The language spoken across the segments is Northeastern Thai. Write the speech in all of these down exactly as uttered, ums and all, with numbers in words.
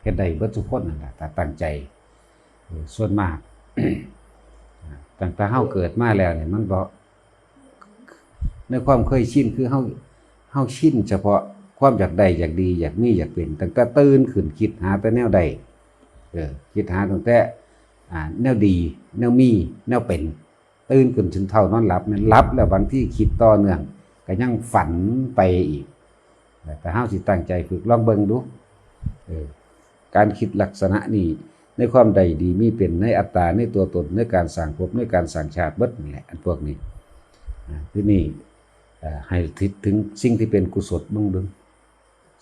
ฮ็ดได้เบิดทุกคนนั่นแหละ ถ้าตั้งใจ เออ ส่วนมาก ตั้งแต่เฮาเกิดมาแล้วเนี่ย มันบ่ ในความเคยชินคือเฮา เฮาชินเฉพาะความอยากได้ อยากดี อยากมี อยากเป็น ตั้งแต่ตื่นขึ้นคิดหาแต่แนวใด เออ คิดหาตั้งแต่ อ่า แนวดี แนวมี แนวเป็น ตื่นขึ้นถึงเท่านอนหลับ แม่นหลับแล้วบางทีคิดต่อเนื่อง ก็ยังฝันไปอีก แต่เฮาสิตั้งใจฝึกลองเบิ่งดู เออ การคิดลักษณะนี้ ในความได้ดีมีเป็น ในอัตตา ในตัวตน ในการสร้างภพ ในการสร้างชาติ เบิดนั่นแหละ อันพวกนี้ อ่า ทีนี้ เอ่อ ให้คิดถึงสิ่งที่เป็นกุศลเบิ่งเบิ่ง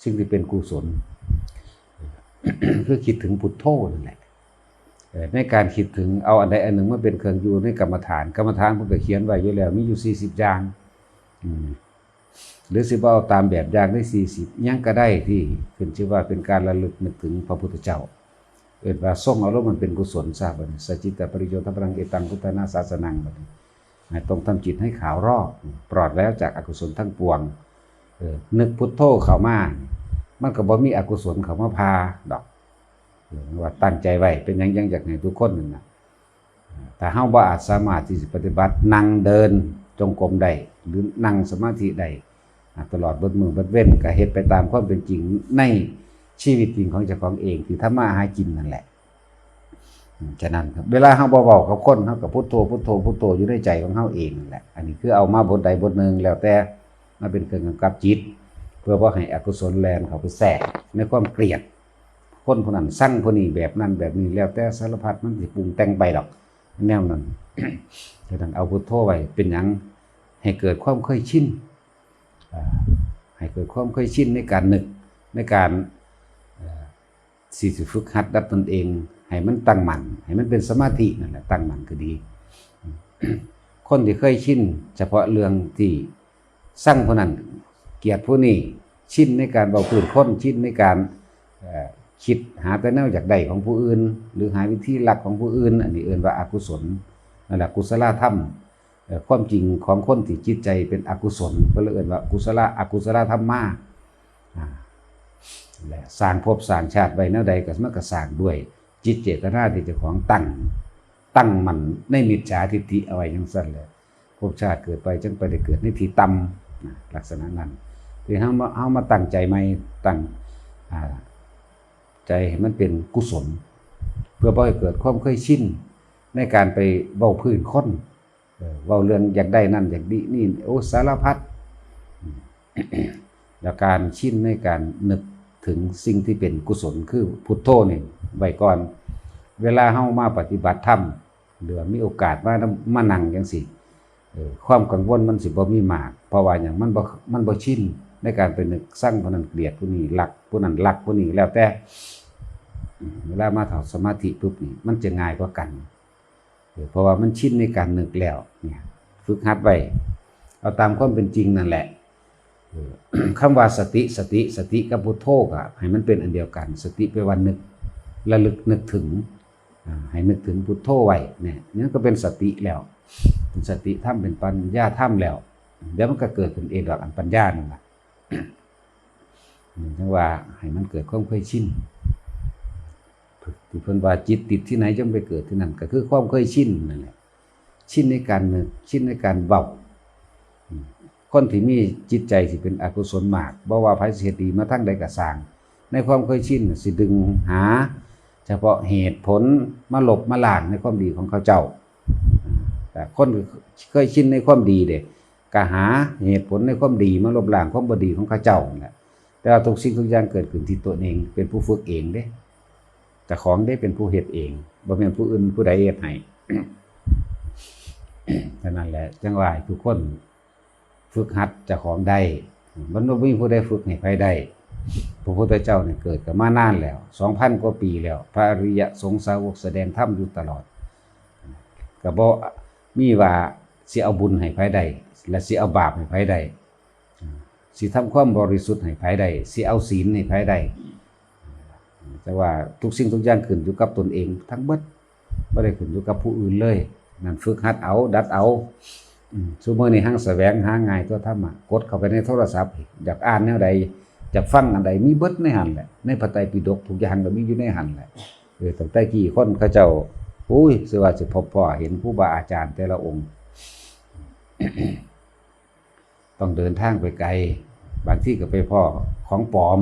สิ่งที่เป็นกุศล คือคิดถึงพุทโธนั่นแหละ เอ่อ ในการคิดถึง เอาอันใดอันหนึ่งมาเป็นเครื่องอยู่ในกรรมฐาน กรรมฐานเพิ่นก็เขียนไว้อยู่แล้ว มีอยู่สี่สิบอย่าง อืม หรือสิบ่เอาตามแบบอย่างในสี่สิบ หยังก็ได้ที่ขึ้นชื่อว่าเป็นการระลึกนึกถึงพระพุทธเจ้า เอิ้นว่าทรงอารมณ์มันเป็นกุศลซะบัดนี้ สัจจิตตปริโยธพลัง เอตังพุทธานาสาสนัง บัดนี้ อ่า ต้องทำจิตให้ขาวรอบ ปลอดแล้วจากอกุศลทั้งปวง เออ นึกพุทโธเข้ามา มันก็บ่มีอกุศลเข้ามาพาดอก เออ ว่าตั้งใจไว้ เป็นหยังยังอยากให้ทุกคนนั่นน่ะ ถ้าเฮาบ่อาจสามารถที่สิปฏิบัตินั่งเดินจงกรมได้ หรือนั่งสมาธิได้ อ่า ตลอดเบิดมื้อเบิดเว็น ก็เฮ็ดไปตามความเป็นจริงในชีวิตจริงของเจ้าของเองที่ทำมาหากินนั่นแหละ อืม ฉะนั้นครับ เวลาเฮาบ่เว้ากับคน เฮาก็พุทโธ พุทโธ พุทโธอยู่ในใจของเฮาเองนั่นแหละ อันนี้คือเอามาบทใดบทหนึ่งแล้วแต่ มาเป็นเครื่องกำกับจิต เพื่อบ่ให้อกุศลแล่นเข้าไปแทรกในความเกลียด คนผู้นั้นซังผู้นี้แบบนั้นแบบนี้ แล้วแต่สารพัดมันสิปรุงแต่งไปดอก แนวนั้น ฉะนั้นเอาพุทโธไว้ เป็นหยัง ให้เกิดความเคยชิน อ่า ให้เกิดความเคยชินในการนึก ในการ เอ่อ สิ สิฝึกหัดดัดตนเอง ให้มันตั้งมั่น ให้มันเป็นสมาธินั่นแหละ ตั้งมั่นก็ดี คนที่เคยชินเฉพาะเรื่องที่ซังผู้นั้น เกลียดผู้นี้ ชินในการเว้าพื้นคน ชินในการ เอ่อ คิดหาแต่แนวอยากได้ของผู้อื่น หรือหาวิธีลักของผู้อื่น อันนี้เอิ้นว่าอกุศล นั่นแหละ กุศลธรรม เอ่อ ความจริงของคนที่จิตใจเป็นอกุศล เพิ่นเลยเอิ้นว่ากุศล อกุศลธรรมา อ่า และสร้างภพสร้างชาติไว้แนวใดก็มันก็สร้างด้วยจิตเจตนาที่เจ้าของตั้ง ตั้งมั่นในมิจฉาทิฏฐิเอาไว้จั่งซั้นแหละ ภพชาติเกิดไปจั่งไปได้เกิดในที่ต่ำ นะ ลักษณะนั้น ที่เฮามา เฮามาตั้งใจใหม่ ตั้ง อ่า ใจให้มันเป็นกุศล เพื่อบ่ให้เกิดความเคยชินในการไปเว้าพื้นคน เออ เว้าเรื่องอยากได้นั่นอยากดีนี่ โอ้ สารพัด แล้วการชินในการนึกถึงสิ่งที่เป็นกุศลคือพุทโธนี่ไว้ก่อน เวลาเฮามาปฏิบัติธรรม หรือว่ามีโอกาสมา มานั่งจั่งซี้ เออ ความกังวลมันสิบ่มีมาก เพราะว่าหยัง มันบ่ มันบ่ชินในการไปนึกซังผู้นั้นเกลียดผู้นี้ รักผู้นั้นรักผู้นี้ แล้วแต่ อืม เวลามาเข้าสมาธิปุ๊บนี่ มันจะง่ายกว่ากัน เออ เพราะว่ามันชินในการนึกแล้ว เนี่ย ฝึกหัดไว้ เอาตามความเป็นจริงนั่นแหละ เออ คำว่าสติ สติ สติกับพุทโธก็ให้มันเป็นอันเดียวกัน สติแปลว่านึก ระลึกนึกถึง อ่า ให้นึกถึงพุทโธไว้เนี่ย นั่นก็เป็นสติแล้ว เป็นสติธรรม เป็นปัญญาธรรมแล้ว เดี๋ยวมันก็เกิดขึ้นเองดอก อันปัญญานั่นล่ะ อืม จั่งว่าให้มันเกิดความเคยชิน ที่เพิ่นว่าจิตติดที่ไหนย่อมไปเกิดที่นั่น ก็คือความเคยชินนั่นแหละ ชินในการนึก ชินในการเว้า อืม คนที่มีจิตใจที่เป็นอกุศลมาก บ่ว่าไผสิเฮ็ดดีมาทางใดก็ซ่าง ในความเคยชินน่ะสิดึงหาเฉพาะเหตุผลมาลบมาล้างในความดีของเขาเจ้า แต่คนเคยชินในความดีเด้ ก็หาเหตุผลในความดีมาลบล้างความบ่ดีของเขาเจ้านั่นแหละ แต่ว่าทุกสิ่งทุกอย่างเกิดขึ้นที่ตนเอง เป็นผู้ฝึกเองเด้ เจ้าของเด้เป็นผู้เฮ็ดเอง บ่แม่นผู้อื่นผู้ใดเฮ็ดให้ ฉะนั้นแหละ จั่งว่าให้ทุกคนฝึกหัดเจ้าของได้ มันบ่มีผู้ใดฝึกให้ไผได้ พระพุทธเจ้านี่เกิดก็มานานแล้ว สองพันกว่าปีแล้ว พระอริยสงฆ์สาวกแสดงธรรมอยู่ตลอด ก็บ่มีว่าสิเอาบุญให้ไผได้ และสิเอาบาปให้ไผได้ สิทำความบริสุทธิ์ให้ไผได้ สิเอาศีลให้ไผได้ แต่ว่าทุกสิ่งทุกอย่างขึ้นอยู่กับตนเองทั้งเบิด บ่ได้ขึ้นอยู่กับผู้อื่นเลย นั่นฝึกหัดเอา ดัดเอา อืม ซุมื้อนี้หาแสวงหาง่ายตัวธรรมะ กดเข้าไปในโทรศัพท์ อยากอ่านแนวใด จะฟังอันใดมีเบิดในหั้นแหละ ในพระไตรปิฎกทุกอย่างก็มีอยู่ในหั้นแหละ เออ ตั้งแต่กี้คนเขาเจ้า อุ้ย สิว่าสิพบพ้อเห็นครูบาอาจารย์แต่ละองค์ ต้องเดินทางไปไกล บางทีก็ไปพ้อของปลอม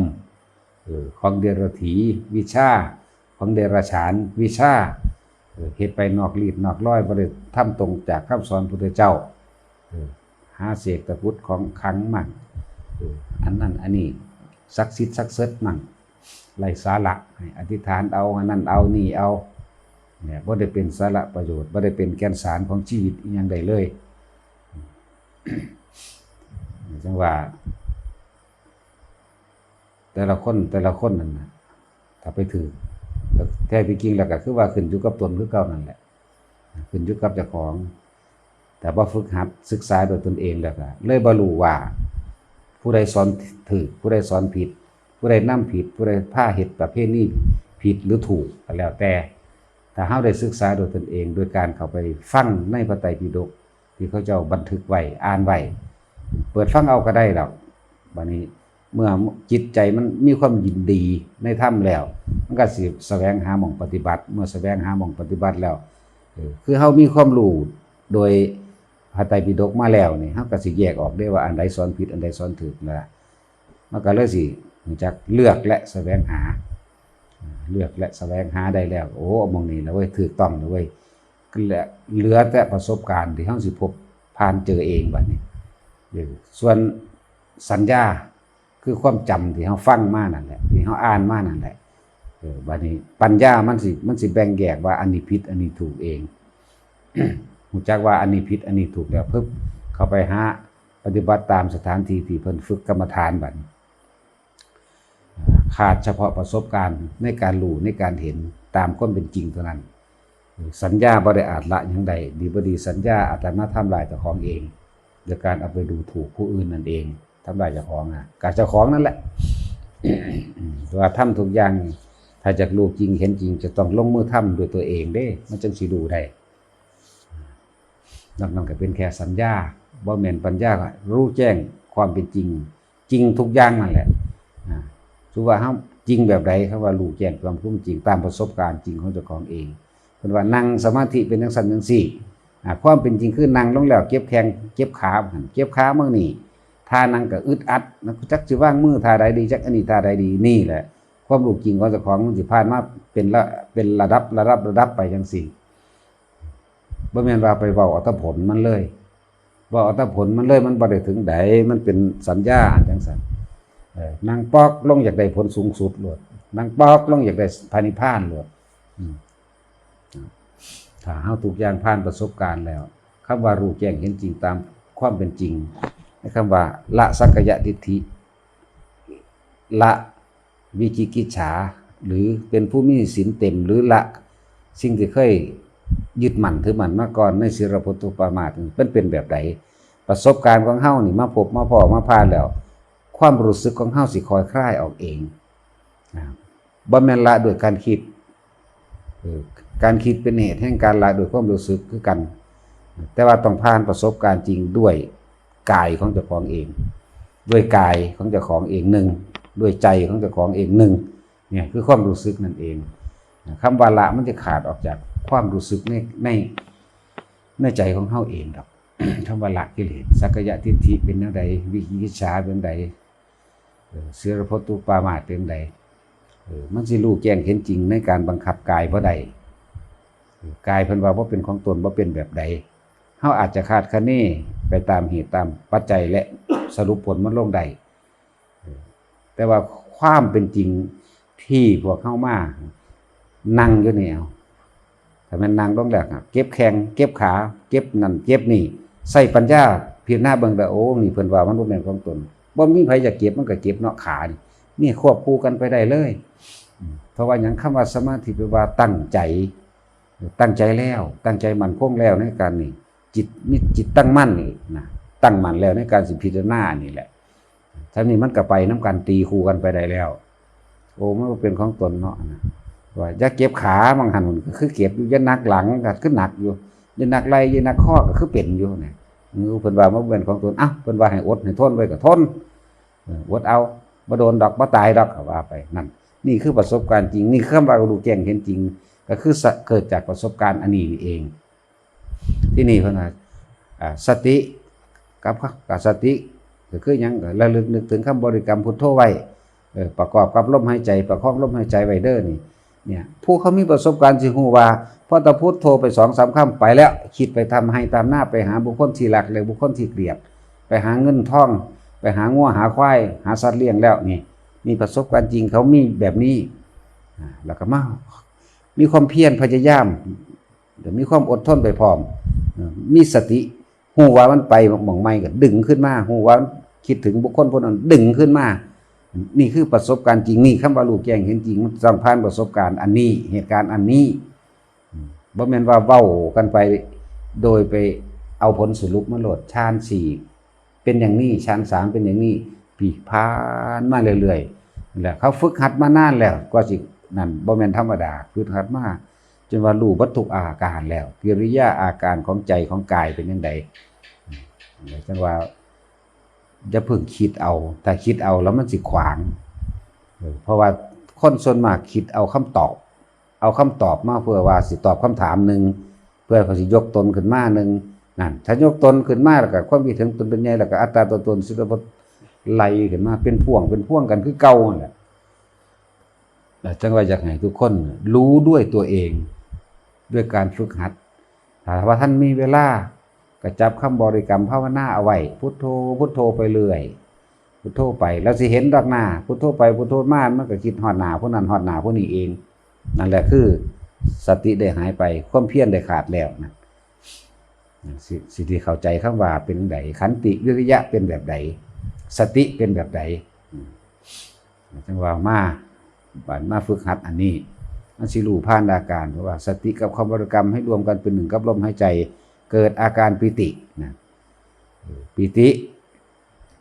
เออ ของเดรัจฉีวิชา ของเดรัจฉานวิชา เออ เฮ็ดไปนอกลีดนอกลอย บ่ได้ทำตรงจากคำสอนพุทธเจ้า เออ หาเสกตะกรุดของขลังมั่ง เออ อันนั้นอันนี้ ศักดิ์สิทธิ์ศักดิ์สิทธิ์มั่ง ไร้สาระ ให้อธิษฐานเอาอันนั้นเอานี่เอา เนี่ย บ่ได้เป็นสาระประโยชน์ บ่ได้เป็นแก่นสารของชีวิตอิหยังใดเลย จังว่า แต่ละคนแต่ละคนนั่นน่ะ ถ้าไปถืก แท้ที่จริงแล้วก็คือว่าขึ้นอยู่กับตนคือเก่านั่นแหละ ขึ้นอยู่กับเจ้าของ แต่พอฝึกหัดศึกษาโดยตนเองแล้วก็เลยบ่รู้ว่า ผู้ใดสอนถืก ผู้ใดสอนผิด ผู้ใดนำผิด ผู้ใดพาเฮ็ดประเพณีผิดหรือถูกก็แล้วแต่ ถ้าเฮาได้ศึกษาโดยตนเอง โดยการเข้าไปฟังในพระไตรปิฎก ที่เขาเจ้าบันทึกไว้ อ่านไว้ เปิดฟังเอาก็ได้ดอก บัดนี้เมื่อจิตใจมันมีความยินดีในธรรมแล้ว มันก็สิแสวงหาหม่องปฏิบัติ เมื่อแสวงหาหม่องปฏิบัติแล้ว เออ คือเฮามีความรู้โดยพระไตรปิฎกมาแล้วนี่ เฮาก็สิแยกออกได้ว่าอันใดสอนผิด อันใดสอนถูกแล้ว มันก็เลยสิรู้จักเลือกและแสวงหา เลือกและแสวงหาได้แล้ว โอ้ หม่องนี้ละเว้ย ถูกต้องละเว้ย และเหลือแต่ประสบการณ์ที่เฮาสิพบผ่านเจอเองบัดนี้ เออ ส่วนสัญญา คือความจำที่เฮาฟังมานั่นแหละ ที่เฮาอ่านมานั่นแหละ เออ บัดนี้ปัญญามันสิ มันสิแบ่งแยกว่าอันนี้ผิด อันนี้ถูกเอง รู้จักว่าอันนี้ผิด อันนี้ถูกแล้ว ปึ๊บ เข้าไปหาปฏิบัติตามสถานที่ที่เพิ่นฝึกกรรมฐานบัดนี้ ขาดเฉพาะประสบการณ์ในการรู้ในการเห็นตามความเป็นจริงเท่านั้น สัญญาบ่ได้อาจละหยังได้ ดีบ่ดีสัญญาอาจจะมาทำลายเจ้าของเอง โดยการเอาไปดูถูกผู้อื่นนั่นเอง ทำลายเจ้าของอ่ะ กับเจ้าของนั่นแหละ ว่าทำทุกอย่าง ถ้าอยากรู้จริงเห็นจริง จะต้องลงมือทำด้วยตัวเองเด้ มันจังสิรู้ได้ นอกนั้นก็เป็นแค่สัญญา บ่แม่นปัญญา รู้แจ้งความเป็นจริง จริงทุกอย่างนั่นแหละ อ่า ถือว่าเฮาจริงแบบใด คำว่ารู้แจ้งความจริง ตามประสบการณ์จริงของเจ้าของเอง เพิ่นว่านั่งสมาธิเป็นจังซั่นจังซี่ อ่า ความเป็นจริงคือนั่งลงแล้วเจ็บแข้งเจ็บขาหั่น เจ็บขาเมือนี่ ท่านั่งก็อึดอัดนะ จักสิวางมือท่าใดดี จักอันนี้ท่าใดดี นี่แหละ ความรู้จริงของเจ้าของมันสิผ่านมาเป็นละ เป็นระดับ ระดับ ระดับไปจังซี่ บ่แม่นว่าไปเว้าเอาแต่ผลมันเลย เว้าเอาแต่ผลมันเลย มันบ่ได้ถึงใด มันเป็นสัญญาจังซั่น เออ นั่งปอกลงอยากได้ผลสูงสุดโลด นั่งปอกลงอยากได้พระนิพพานโลด อืม ถ้าเฮาทุกอย่างผ่านประสบการณ์แล้ว คำว่ารู้แจ้งเห็นจริงตามความเป็นจริง ในคำว่าละสักกายทิฏฐิ ละวิจิกิจฉา หรือเป็นผู้มีศีลเต็ม หรือละสิ่งที่เคยยึดมั่นถือมั่นมาก่อนในศีลพจน์ปามาส มันเป็นแบบใด ประสบการณ์ของเฮานี่มาพบมาพ้อมาผ่านแล้ว ความรู้สึกของเฮาสิค่อยคลายออกเอง นะ บ่แม่นละด้วยการคิด เออ การคิดเป็นเหตุแห่งการละด้วยความรู้สึกคือกัน แต่ว่าต้องผ่านประสบการณ์จริงด้วยกายของเจ้าของเอง ด้วยกายของเจ้าของเองหนึ่ง ด้วยใจของเจ้าของเองหนึ่ง เนี่ยคือความรู้สึกนั่นเอง คำว่าละมันจะขาดออกจากความรู้สึกใน ใน ในใจของเฮาเองดอก คำว่าละกิเลส สักกายทิฏฐิเป็นจั่งใด วิจิกิจฉาเป็นจั่งใด เออ ศีลพจน์ปามาสเป็นจั่งใด เออ มันสิรู้แจ้งเห็นจริงในการบังคับกายบ่ได้ เออ กายเพิ่นว่าบ่เป็นของตน บ่เป็นแบบใด เฮาอาจจะคาดคะเนไปตามเหตุตามปัจจัยและสรุปผลมันลงได้ เออ แต่ว่าความเป็นจริงที่พวกเฮามานั่งอยู่นี่ เอา ถ้าแม่นนั่งลงแล้วครับ เจ็บแข้ง เจ็บขา เจ็บนั่น เจ็บนี่ ใช้ปัญญาพิจารณาเบิ่งเด้อ โอ้ นี่เพิ่นว่ามันบ่แม่นของตน บ่มีไผอยากเจ็บ มันก็เจ็บเนาะ ขานี่ นี่ควบคู่กันไปได้เลย อืม เพราะว่าหยัง คำว่าสมาธิแปลว่าตั้งใจ ตั้งใจแล้ว ตั้งใจมั่นคงแล้วในการนี่ จิต มีจิตตั้งมั่นนี่นะ ตั้งมั่นแล้วในการสิพิจารณานี่แหละ ถ้านี่มันก็ไปนำกัน ตีคู่กันไปได้แล้ว โอ้ มันบ่เป็นของตนเนาะนะ ว่าอย่าเจ็บขา บางหั้นมันก็คือเจ็บอยู่ อย่าหนักหลังก็คือหนักอยู่ อย่าหนักไหล่ อย่าหนักคอก็คือเป็นอยู่เนี่ย เออ เพิ่นว่ามันบ่เป็นของตน อ้าว เพิ่นว่าให้อดให้ทนไว้ก็ทน เออ อดเอา บ่โดนดอก บ่ตายดอก ก็ว่าไปนั่น นี่คือประสบการณ์จริง นี่คือคำว่ารู้แจ้งเห็นจริง ก็คือสะ เกิดจากประสบการณ์อันนี้นี่เอง ที่นี่เพิ่นว่า อ่า สติกับ กับสติ ก็คือหยัง ก็ระลึกนึกถึงคำบริกรรมพุทโธไว้ เออ ประกอบกับลมหายใจ ประคองลมหายใจไว้เด้อนี่ เนี่ย ผู้เขามีประสบการณ์สิฮู้ว่า พอตะพุทโธไปสองสามคำไปแล้ว คิดไปทำไฮ่ทำนา ไปหาบุคคลที่รักและบุคคลที่เกลียด ไปหาเงินทอง ไปหางัวหาควาย หาสัตว์เลี้ยงแล้วนี่ มีประสบการณ์จริง เขามีแบบนี้ อ่า แล้วก็มา มีความเพียรพยายาม แต่มีความอดทนไปพร้อม เอ่อ มีสติ ฮู้ว่ามันไปหม่องใหม่ก็ดึงขึ้นมา ฮู้ว่ามันคิดถึงบุคคลผู้นั้น ดึงขึ้นมา นี่คือประสบการณ์จริง นี่คำว่ารู้แจ้งเห็นจริง มันต้องผ่านประสบการณ์อันนี้ เหตุการณ์อันนี้ อืม บ่แม่นว่าเว้ากันไป โดยไปเอาผลสรุปมาโลด ฌานสี่เป็นอย่างนี้ ฌานสามเป็นอย่างนี้ ปีผ่านมาเรื่อยๆ แล้วเขาฝึกหัดมานานแล้ว กว่าสินั่น บ่แม่นธรรมดา ฝึกหัดมา จนว่ารู้เบิดทุกอาการแล้ว กิริยาอาการของใจของกายเป็นจั่งใด จั่งว่า อย่าเพิ่งคิดเอา ถ้าคิดเอาแล้วมันสิขวาง เออ เพราะว่าคนส่วนมากคิดเอาคำตอบ เอาคำตอบมาเพื่อว่าสิตอบคำถามหนึ่ง เพื่อเขาสิยกตนขึ้นมาหนึ่ง นั่น ถ้ายกตนขึ้นมาแล้วก็ความคิดถึงตนเป็นใหญ่ แล้วก็อัตตาตัวตน สิลปะไหลขึ้นมาเป็นพ่วง เป็นพ่วงกันคือเก่านั่นแหละ แล้วจั่งว่าอยากให้ทุกคนรู้ด้วยตัวเอง ด้วยการฝึกหัด ถ้าว่าท่านมีเวลา ก็จับคำบริกรรมภาวนาเอาไว้ พุทโธ พุทโธไปเรื่อย พุทโธไป แล้วสิเห็นดอกหน้า พุทโธไป พุทโธมา มันก็คิดฮอดหน้าผู้นั้น ฮอดหน้าผู้นี้เอง นั่นแหละคือสติได้หายไป ความเพียรได้ขาดแล้วนะ สิ สิที่เข้าใจคำว่าเป็นใด ขันติวิริยะเป็นแบบใด สติเป็นแบบใด อืม จั่งว่ามา บัดมาฝึกหัดอันนี้ มันสิรู้ผ่านอาการ เพราะว่าสติกับคำบริกรรมให้รวมกันเป็นหนึ่งกับลมหายใจ เกิดอาการปีตินะ เออ ปีติ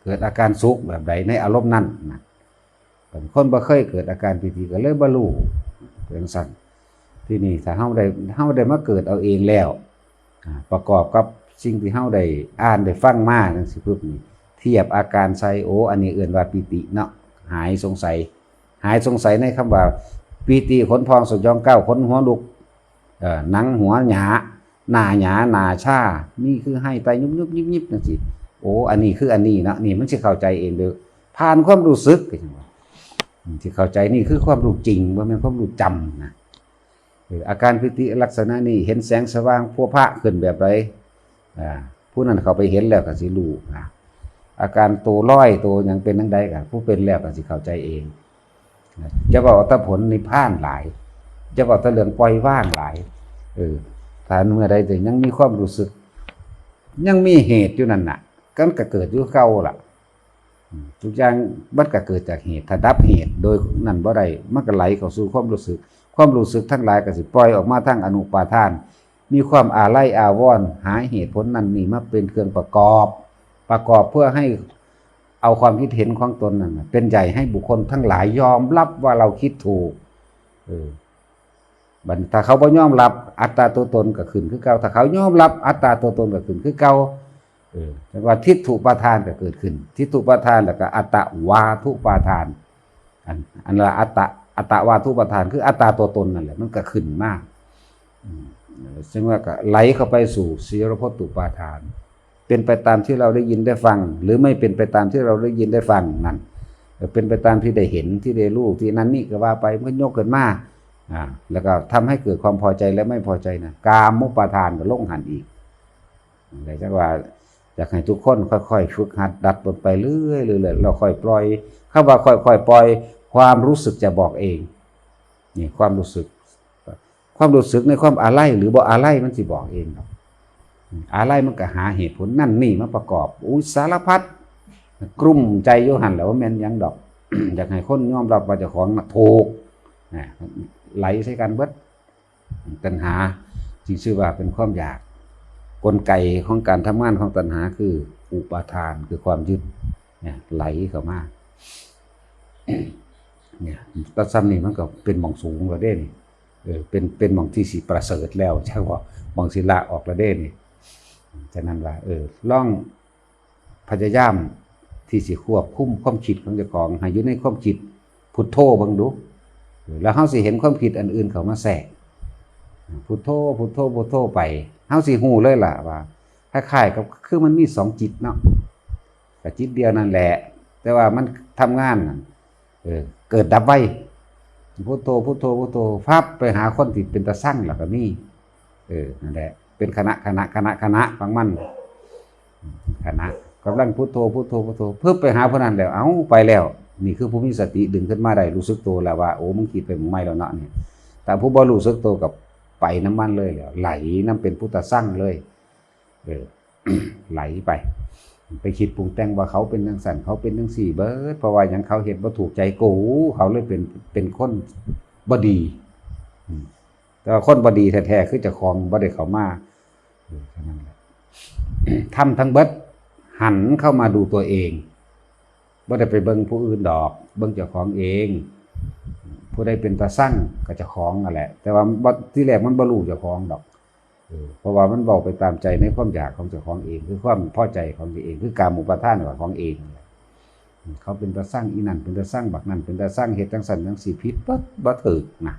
เกิดอาการสุขแบบใดในอารมณ์นั้นนะ บางคนบ่เคยเกิดอาการปีติก็เลยบ่รู้ เป็นจั่งซั้น ที่นี่ถ้าเฮาได้ เฮาได้มาเกิดเอาเองแล้ว อ่า ประกอบกับสิ่งที่เฮาได้อ่านได้ฟังมาจั่งซี้ปุ๊บนี่ เทียบอาการใส่ โอ้ อันนี้เอิ้นว่าปีติเนาะ หายสงสัย หายสงสัยในคำว่า ปีติขนพองสยองก้าว ขนหัวลุก เอ่อ หนังหัวหยา หน้าหยา หน้าชา มีคือไห้ไตยุบยุบยิบยิบจั่งซี้ โอ้ อันนี้คืออันนี้เนาะ นี่มันสิเข้าใจเองเด้อ ผ่านความรู้สึก อืม สิเข้าใจนี่คือความรู้จริง บ่แม่นความรู้จำนะ เออ อาการปีติลักษณะนี้ เห็นแสงสว่างพัวพะขึ้นแบบใด อ่า ผู้นั้นเข้าไปเห็นแล้วก็สิรู้ อ่า อาการตัวลอยตัวหยังเป็นจั่งใดก็ ผู้เป็นแล้วก็สิเข้าใจเอง นะ อย่าเว้าแต่ผลนิพพานหลาย อย่าเว้าแต่เรื่องปล่อยวางหลาย เออ ถ้าเมื่อใดแต่ยังมีความรู้สึก ยังมีเหตุอยู่นั่นน่ะ มันก็เกิดอยู่เก่าล่ะ อืม ทุกอย่างมันก็เกิดจากเหตุ ถ้าดับเหตุโดยนั้นบ่ได้ มันก็ไหลเข้าสู่ความรู้สึก ความรู้สึกทั้งหลายก็สิปล่อยออกมาทางอนุปาทาน มีความอาลัยอาวรณ์ หาเหตุผลนั่นนี่มาเป็นเครื่องประกอบ ประกอบเพื่อให้เอาความคิดเห็นของตนนั่นน่ะเป็นใหญ่ให้บุคคลทั้งหลายยอมรับว่าเราคิดถูก เออ บัดถ้าเขาบ่ยอมรับ อัตตาตัวตนก็ขึ้นคือเก่า ถ้าเขายอมรับ อัตตาตัวตนก็ขึ้นคือเก่า เออ จั่งว่าทิฏฐุปาทานก็เกิดขึ้น ทิฏฐุปาทานแล้วก็อัตตวาทุปาทาน อัน อันละอัตตะ อัตตวาทุปาทาน คืออัตตาตัวตนนั่นแหละ มันก็ขึ้นมา อืม ซึ่งว่าก็ไหลเข้าไปสู่สีรพจน์อุปาทาน เป็นไปตามที่เราได้ยินได้ฟัง หรือไม่เป็นไปตามที่เราได้ยินได้ฟังนั่น เออ เป็นไปตามที่ได้เห็น ที่ได้รู้ ที่นั่นนี่ก็ว่าไป มันก็ยกขึ้นมา อ่า แล้วก็ทำให้เกิดความพอใจและไม่พอใจนะ กามุปาทานก็ลงหั้นอีก แต่จั่งว่าอยากให้ทุกคนค่อยๆฝึกหัดดัดตนไปเรื่อยๆ เรื่อยๆ แล้วค่อยปล่อย คำว่าค่อยๆปล่อย ความรู้สึกจะบอกเอง นี่ความรู้สึก ความรู้สึกในความอาลัยหรือบ่อาลัยมันสิบอกเองดอก อาลัยมันก็หาเหตุผลนั่นนี่มาประกอบ อุ๊ย สารพัด กลุ้มใจอยู่หั่นแหละ ว่าแม่นหยังดอก อยากให้คนยอมรับว่าเจ้าของน่ะถูก นะ ไหลใส่กันเบิด ตัณหาจึงชื่อว่าเป็นความอยาก กลไกของการทำงานของตัณหาคืออุปาทาน คือความยึด เนี่ย ไหลเข้ามา เนี่ย แต่ซ้ำนี่มันก็เป็นหม่องสูงแล้วเด้นี่ เออ เป็น เป็นหม่องที่สิประเสริฐแล้ว ใช่บ่ หม่องสิละออกแล้วเด้นี่ ฉะนั้นว่า เออ ลองพยายาม ที่สิควบคุมความคิดของเจ้าของให้อยู่ในความคิดพุทโธเบิ่งดู แล้วเฮาสิเห็นความคิดอันอื่นเข้ามาแทรก พุทโธ พุทโธ พุทโธไป เฮาสิฮู้เลยล่ะว่า คล้ายๆกับคือมันมีสองจิตเนาะ กับจิตเดียวนั่นแหละ แต่ว่ามันทำงานนั่น เออ เกิดดับไว พุทโธ พุทโธ พุทโธ พับไปหาคนที่เป็นตาซังแล้วก็มี เออ นั่นแหละ เป็นคณะ คณะ คณะ คณะของมัน คณะ กำลังพุทโธ พุทโธ พุทโธ เพิ่มไปหาผู้นั้นแล้ว เอ้า ไปแล้ว นี่คือผู้มีสติดึงขึ้นมาได้ รู้สึกตัวแล้วว่า โอ้ มึงคิดไปมึงไม่แล้วเนาะเนี่ย แต่ผู้บ่รู้สึกตัวกับไปน้ำมันเลยแล้ว ไหลน้ำเป็นพุทธซังเลย เออ ไหลไป ไปคิดปรุงแต่งว่าเขาเป็นจังซั่น เขาเป็นจังซี่เบิด เพราะว่าหยัง เขาเฮ็ดบ่ถูกใจกู เขาเลยเป็น เป็นคนบ่ดี อืม แต่ว่าคนบ่ดีแท้ๆ คือเจ้าของบ่ได้เข้ามา เออ เท่านั้นแหละ ธรรมทั้งเบิด หันเข้ามาดูตัวเอง บ่ได้ไปเบิ่งผู้อื่นดอก เบิ่งเจ้าของเอง ผู้ใดเป็นตาซังก็เจ้าของนั่นแหละ แต่ว่าบ่ ที่แรกมันบ่รู้เจ้าของดอก เออ เพราะว่ามันเว้าไปตามใจในความอยากของเจ้าของเอง คือความพอใจของตัวเอง คือกามุปาทานของเองนั่นแหละ เขาเป็นตาซังอีนั่น เป็นตาซังบักนั่น เป็นตาซังเฮ็ดจังซั่นจังซี่ ผิดเบิด บ่ถูกนะ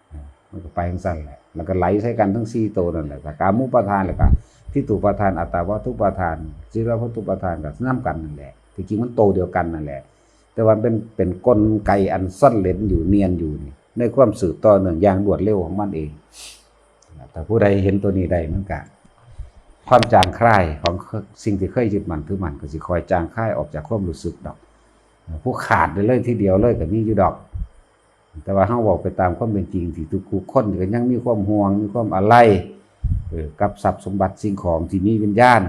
เออ มันก็ไปจังซั่นแหละ แล้วก็ไหลใส่กันทั้งสี่ตัวนั่นแหละ กามุปาทาน แล้วก็ทิฏฐุปาทาน อัตตาวัตถุปาทาน จิรวัตถุปาทาน ก็นำกันนั่นแหละ ที่จริงมันโตเดียวกันนั่นแหละ แต่ว่าเป็น เป็นกลไกอันซ่อนเร้นอยู่ เนียนอยู่นี่ ในความสืบต่อเนื่องอย่างรวดเร็วของมันเอง ถ้าผู้ใดเห็นตัวนี้ได้ มันก็ ความจางคลายของสิ่งที่เคยยึดมั่นถือมั่นก็สิค่อยจางคลายออกจากความรู้สึกดอก ผู้ขาดได้เลยทีเดียวเลยก็มีอยู่ดอก แต่ว่าเฮาเว้าไปตามความเป็นจริง ที่ทุกๆคนก็ยังมีความห่วง มีความอาลัย เออ กับทรัพย์สมบัติสิ่งของที่มีวิญญาณ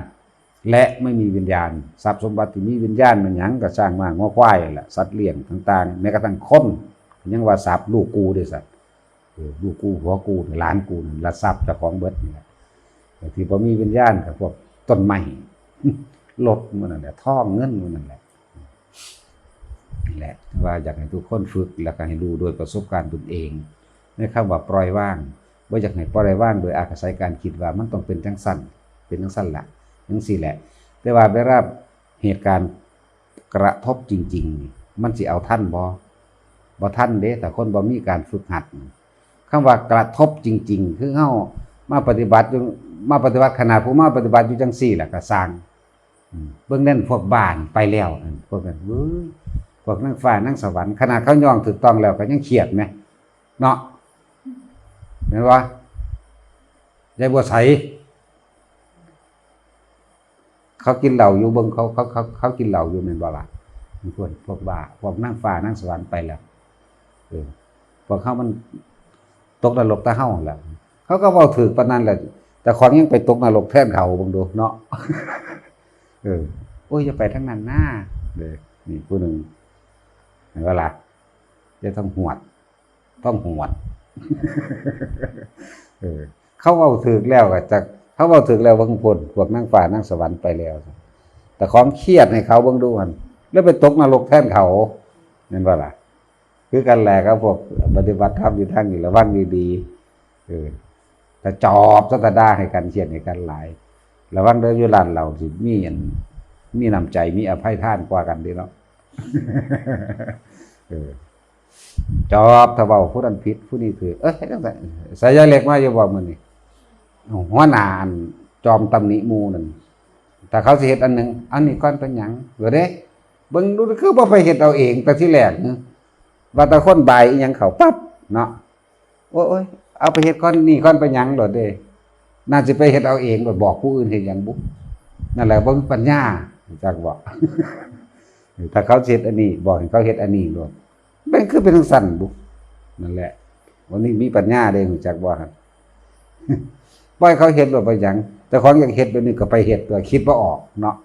และไม่มีวิญญาณ ทรัพย์สมบัติที่มีวิญญาณมันหยัง ก็ช้างม้างัวควายนั่นแหละ สัตว์เลี้ยงต่างๆ แม้กระทั่งคน ยังว่าทรัพย์ลูกกูด้วยซ้ำ เออ ลูกกู ผัวกู หลานกูนั่นละทรัพย์เจ้าของเบิดนี่แหละ แต่ที่บ่มีวิญญาณก็พวกต้นไม้ รถหมู่นั่นแหละ ทองเงินหมู่นั่นแหละ นี่แหละ ว่าอยากให้ทุกคนฝึก แล้วก็ให้รู้โดยประสบการณ์ตนเอง ในคำว่าปล่อยวาง บ่อยากให้ปล่อยวางโดยอาศัยการคิดว่ามันต้องเป็นจังซั่น เป็นจังซั่นล่ะ จังซี่แหละ แต่ว่าเวลาเหตุการณ์กระทบจริงๆ นี่ มันสิเอาทันบ่ บ่ทันเด้ ถ้าคนบ่มีการฝึกหัด คำว่ากระทบจริงๆ คือเฮามาปฏิบัติอยู่ มาปฏิบัติ ขนาดผู้มาปฏิบัติอยู่จังซี่แหละก็ซ่าง อืม เบิ่งนั่นพวกบ้านี่ไปแล้วนั่น พวกนั้น เว้ย พวกนางฟ้านางสวรรค์ ขนาดเขาย่องถูกต้องแล้วก็ยังเครียดแหม เนาะ แม่นบ่ ยายบัวใส เขากินเหล้าอยู่ เบิ่งเขา เขา เขา เขากินเหล้าอยู่ แม่นบ่ล่ะ พวก พวกบ้า พวกนางฟ้านางสวรรค์ไปแล้ว เออ พวกเขามันตกนรกแต่เฮาหั่นแหละ เขาก็เว้าถูกปานนั้นแหละ แต่ของยังไปตกนรกแทนเขา เบิ่งดูเนาะ เออ โอ้ย อย่าไปทางนั้นนะ เด้อ นี่ผู้หนึ่ง เห็นบ่ล่ะ อย่าต้องหวด ต้องหวด เออ เขาเว้าถูกแล้วก็จัก เขาเว้าถูกแล้ว เบิ่งพุ้น พวกนางฟ้านางสวรรค์ไปแล้ว แต่ของเครียดให้เขา เบิ่งดูหั่น แล้วไปตกนรกแทนเขา แม่นบ่ล่ะ คือกันแหละครับ พวกปฏิบัติธรรมอยู่ทางนี้ ระวังดีๆ เออ ถ้าจอบ ถ้าด่าให้กัน เครียดให้กันหลาย ระวังเด้อ อยู่ร้านเหล้าสิมีอัน มีน้ำใจ มีอภัยทานกว่ากันเด้เนาะ เออ จอบ ถ้าเว้าผู้นั้นผิด ผู้นี้ถูก เอ้ย จังซั่น ใส่ยายเล็กมาอยู่บ่มื้อนี้ หัวหน้าอันจอมตำหนิหมู่นั่น ถ้าเขาสิเฮ็ดอันหนึ่ง อันนี้ก่อนเป็นหยัง ก็เด้ เบิ่งดู คือบ่ไปเฮ็ดเอาเองแต่ทีแรก ว่าแต่คนบ่ายอีหยังเข้าปั๊บเนาะ โอ้ย เอาไปเฮ็ดก่อน นี่ก่อนเป็นหยังโลดเด้ น่าสิไปเฮ็ดเอาเอง ไปบอกผู้อื่นเฮ็ดหยังบุ นั่นแหละบ่มีปัญญา จักบ่ ถ้าเขาสิเฮ็ดอันนี้ บอกให้เขาเฮ็ดอันนี้โลด แม่นคือเป็นจังซั่นบุ นั่นแหละ วันนี้มีปัญญาเด้ รู้จักบ่หั่น ปล่อยเขาเฮ็ดโลด ไปหยัง แต่ของอยากเฮ็ดแบบนี้ก็ไปเฮ็ด ตัวคิดบ่ออกเนาะ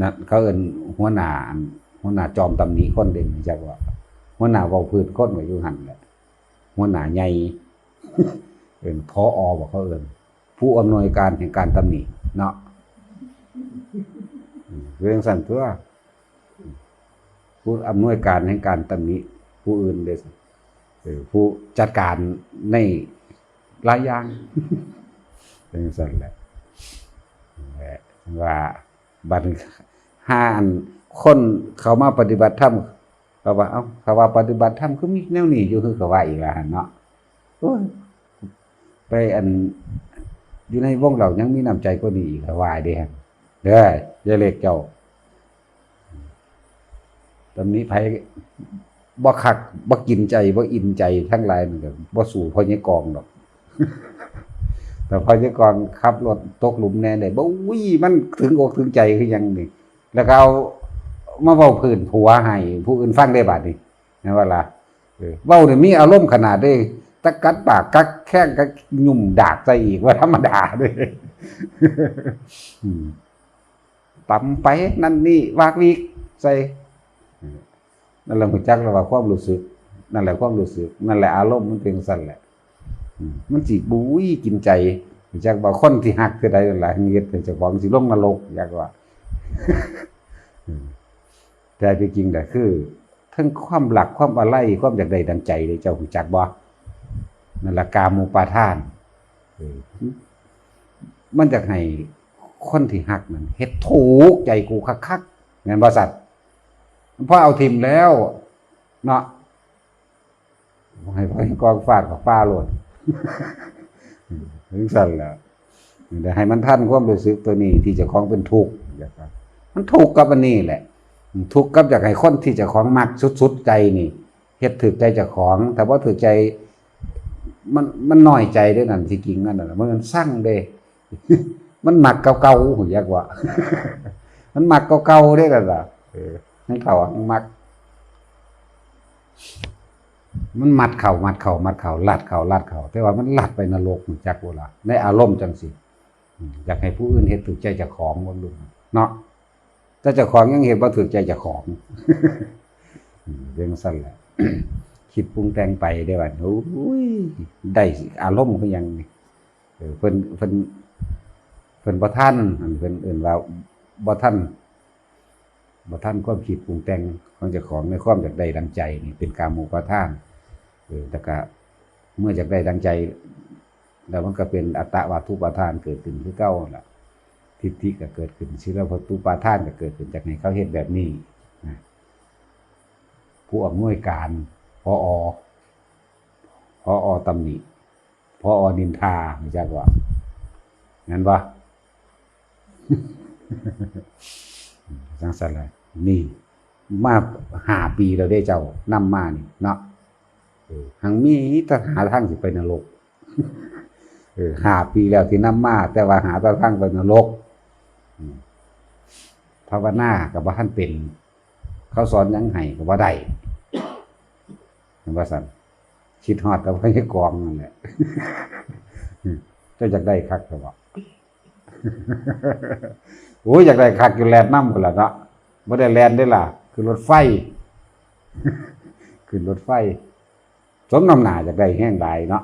นั่นเขาเอิ้นหัวหน้าอัน หัวหน้าจอมตำหนิคนเด้ รู้จักบ่ หัวหน้าเว้าพื้นคนว่าอยู่หั่นแหละ หัวหน้าใหญ่ เอิ้น ผอ บ่ เขาเอิ้น ผู้อำนวยการแห่งการตำหนิเนาะ อืม เรื่องซั่นตัว ผู้อำนวยการแห่งการตำหนิผู้อื่นเด้ เออ ผู้จัดการในหลายอย่าง เป็นซั่นแหละ แหละ ว่าบัดนี้ หาอันคนเข้ามาปฏิบัติธรรม เขาว่า เอ้า เขาว่าปฏิบัติธรรมคือมีแนวนี้อยู่ คือเขาว่าอีกแล้วหั่นเนาะ โอ้ย ไปอัน อยู่ในวงเล่ายังมีน้ำใจกว่านี้อีก เขาว่าเด้ เด้อ ยายเล็กเจ้า ตำหนิไผ บ่คัก บ่กินใจ บ่อิ่มใจทั้งหลายนั่นก็บ่สู้พ่อใหญ่กองดอก แต่พ่อใหญ่กองขับรถตกหลุมแน่เลย บ่ อุ้ย มันถึงอกถึงใจคือหยังนี่ แล้วก็เอามาเว้าพื้นผัวให้ผู้อื่นฟังได้บาดนี้ แม่นบ่ล่ะ เออ เว้านี่มีอารมณ์ขนาดเด้ ตะกัดปากกัดแข้งก็ยุ่มดากใส่อีก ว่าธรรมดาเด้ อืม ตำไปนั่นนี่วากวีกใส่ นั่นแหละ รู้จักแล้วว่าความรู้สึก นั่นแหละความรู้สึก นั่นแหละอารมณ์มันเป็นจั่งซั้นแหละ อืม มันสิบุ้ยกินใจ รู้จักว่าคนที่ฮักเท่าใดนั่นล่ะ เฮ็ดให้เจ้าของสิลงนรก อยากว่า อืม แต่ที่จริงน่ะคือ ทั้งความรัก ความอาลัย ความอยากได้ดังใจเลย เจ้ารู้จักบ่ นั่นล่ะกามูปาทาน เออ มันอยากให้คนที่ฮักนั่นเฮ็ดถูกใจกูคักๆ แม่นบ่สัตว์ พอเอาถิ่มแล้วเนาะ ให้พ่อให้กองฟาดกับป้าโลด ถึงสั่นแหละ เดี๋ยวให้มันทันความรู้สึกตัวนี้ที่เจ้าของเป็นทุกข์ มันทุกข์กับอันนี้แหละ ทุกข์กับอยากให้คนที่เจ้าของมักสุดๆใจนี่ เฮ็ดถูกใจเจ้าของ ถ้าบ่ถูกใจ มัน มันน้อยใจเด้อนั่น ที่จริงนั่นน่ะ มันซังเด้ มันมักเก่าๆ ฮู้จักว่า มันมักเก่าๆเด้นั่นน่ะ เออ ทั้งเฒ่าทั้งมัก มันมัดเข้า มัดเข้า มัดเข้า ลัดเข้า ลัดเข้า แต่ว่ามันลัดไปนรก ฮู้จักบ่ล่ะ ในอารมณ์จั่งซี้ อืม อยากให้ผู้อื่นเฮ็ดถูกใจเจ้าของ บ่รู้เนาะ แต่เจ้าของยังเฮ็ดบ่ถูกใจเจ้าของ อืม เป็นจั่งซั้นแหละ คิดปรุงแต่งไปเด้บัด โอ้ย ได้อารมณ์คือหยังนี่ เออ เพิ่น เพิ่น เพิ่นบ่ทัน อันเพิ่นเอิ้นว่าบ่ทัน บ่ทันความคิดปรุงแต่งของเจ้าของในความอยากได้ดังใจนี่ เป็นกามูปาทาน เออ แล้วก็เมื่ออยากได้ดังใจ แล้วมันก็เป็นอัตตวาทุปาทานเกิดขึ้นคือเก่าหั่นล่ะ ทิฏฐิก็เกิดขึ้น ศีลพัตตุปาทานก็เกิดขึ้นจากให้เขาเฮ็ดแบบนี้นะ ผู้อำนวยการ ผอ ผอ ตำหนิ ผอ นินทา รู้จักบ่ แม่นบ่ จั่งซั้นล่ะ นี่ มาห้าปีแล้วเด้เจ้า นำมานี่เนาะ เออ หังมีแต่หาทางสิไปนรก เออ ห้าปีแล้วที่นำมา แต่ว่าหาแต่ทางไปนรก อืม ภาวนาก็บ่ทันเป็น เขาสอนหยังให้ก็บ่ได้ เห็นบ่ซั่น คิดฮอดแต่พ่อใหญ่กองนั่นแหละ เจ้าอยากได้คักแต่ว่า โอ้ย อยากได้คักอยู่แล่นนำพุ่นล่ะเนาะ บ่ได้แล่นเด้ล่ะ ขึ้นรถไฟ ขึ้นรถไฟ สมน้ำหน้าอยากได้แฮงหลายเนาะ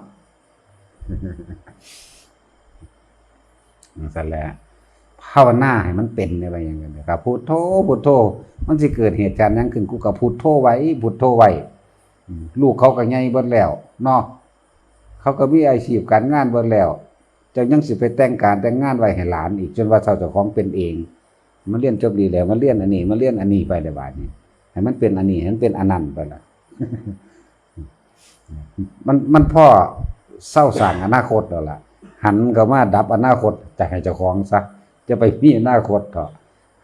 จั่งซั้นแหละ ภาวนาให้มันเป็นได้ว่าอย่างนั้นนะครับ พุทโธ พุทโธ มันสิเกิดเหตุการณ์หยังขึ้น กูก็พุทโธไว้ พุทโธไว้ อืม ลูกเขาก็ใหญ่เบิดแล้วเนาะ เขาก็มีอาชีพการงานเบิดแล้ว เจ้ายังสิไปแต่งการแต่งงานไว้ให้หลานอีก จนว่าเฒ่าเจ้าของเป็นเอง มาเรียนจบดีแล้ว มาเรียนอันนี้ มาเรียนอันนี้ไปเลยบาดนี้ ให้มันเป็นอันนี้ ให้มันเป็นอันนั้นไปละ มัน มันพอเซาสร้างอนาคตแล้วล่ะ หันเข้ามาดับอนาคตจากให้เจ้าของซะ จะไปมีอนาคตเถาะ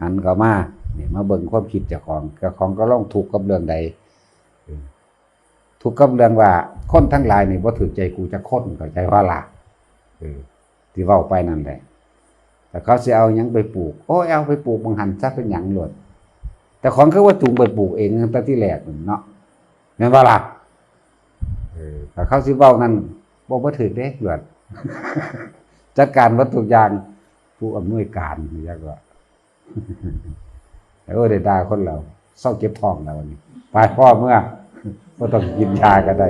หันเข้ามา นี่ มาเบิ่งความคิดเจ้าของ เจ้าของกำลังทุกข์กับเรื่องใด เออ ทุกข์กับเรื่องว่าคนทั้งหลายนี่บ่ถูกใจกูจักคน เข้าใจบ่ล่ะ เออ ที่เว้าไปนั่นแหละ แต่เขาสิเอาหยังไปปลูก โอ้ย เอาไปปลูกหม่องหั่นซะ เป็นหยังโลด แต่ของคือว่าจูงไปปลูกเองตั้งแต่ที่แรกนั่นเนาะ แม่นบ่ล่ะ เออ ถ้าเขาสิเว้านั่น บ่ บ่ถูกเด้ โลด จัดการเบิดทุกอย่าง ผู้อำนวยการ จักว่า เออ ได้ด่าคนแล้ว เซาเจ็บท้องแล้ววันนี้ ไป พอเมือ บ่ต้องกินยาก็ได้